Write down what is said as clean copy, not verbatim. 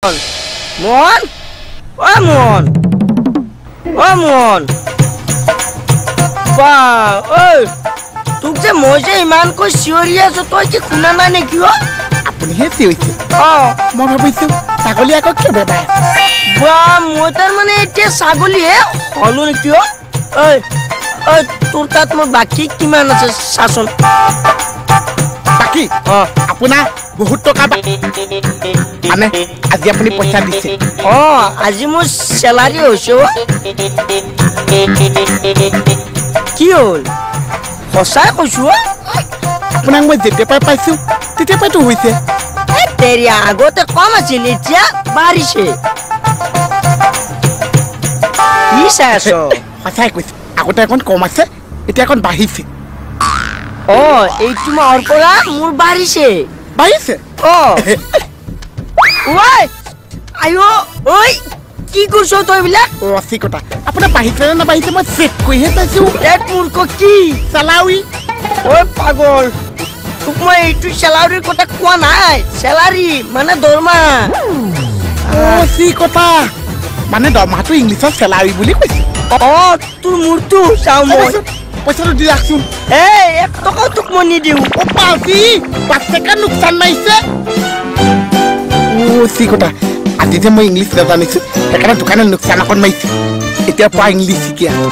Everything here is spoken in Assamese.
মোহন, অ মোহন, অ মোহন, বা ঐ, তোক যে মই যে ইমানকৈ চিঞৰি আছো, তই কি শুনা নাই নেকি? অ, আপুনিহে চিঞৰিছে? অ, মই ভাবিছো ছাগলী আকৌ কিয় বেমাৰ। বা, মই তাৰমানে এতিয়া ছাগলীহে হলো নেকি? অ ঐ, ঐ, তোৰ তাত মোৰ বাকী কিমান আছে চাচোন। বাকী? অ। আপোনাৰ বহুত টকা, মানে আজি আপুনি পইচা দিছে? অ, আজি মোৰ চেলাৰী হৈছে। অ, কি হ'ল, সঁচাই কৈছো অ। আপোনাক মই যেতিয়াৰ পৰাই পাইছো তেতিয়াৰ পৰাইতো হৈছে। এই তেৰিয়া, আগতে কম আছিল, এতিয়া বাঢ়িছে। কি চাই আছ? সঁচাই কৈছো, আগতে অকণ কম আছে, এতিয়া অকণ বাঢ়িছে। অ, এইটো মাহৰ পৰা মোৰ বাঢ়িছে। বাঢ়িছে? অ। ঐ, আইঅ, ঐ, কি কৰিছ তই এইবিলাক? অ চিকটা, আপোনাৰ বাঢ়িছে নে নাবাঢ়িছে মই চেক কৰিহে চাইছো। এক মূৰ্খ, কি চেলাউৰি? ঐ পাগল, তোক মই এইটো চেলাউৰিৰ কথা কোৱা নাই, চেলাৰী মানে দৰমহা। অ চিকটা, মানে দৰমহাটো ইংলিছত চেলাউৰি বুলি কৈছে? অ, তোৰ মূৰটো চাওঁ মই। পইচাটো দি ৰাখচোন। এই, 1 টকাও তোক মই নিদিওঁ। অ পাজি, 5 টকা লোকচান মাৰিছে। অ চিকটা, আজি যে মই ইংলিছ নাজানিছো, সেইকাৰণে দোকানত লোকচান অকণ মাৰিছে। এতিয়া পৰা ইংলিছ শিকি আছো।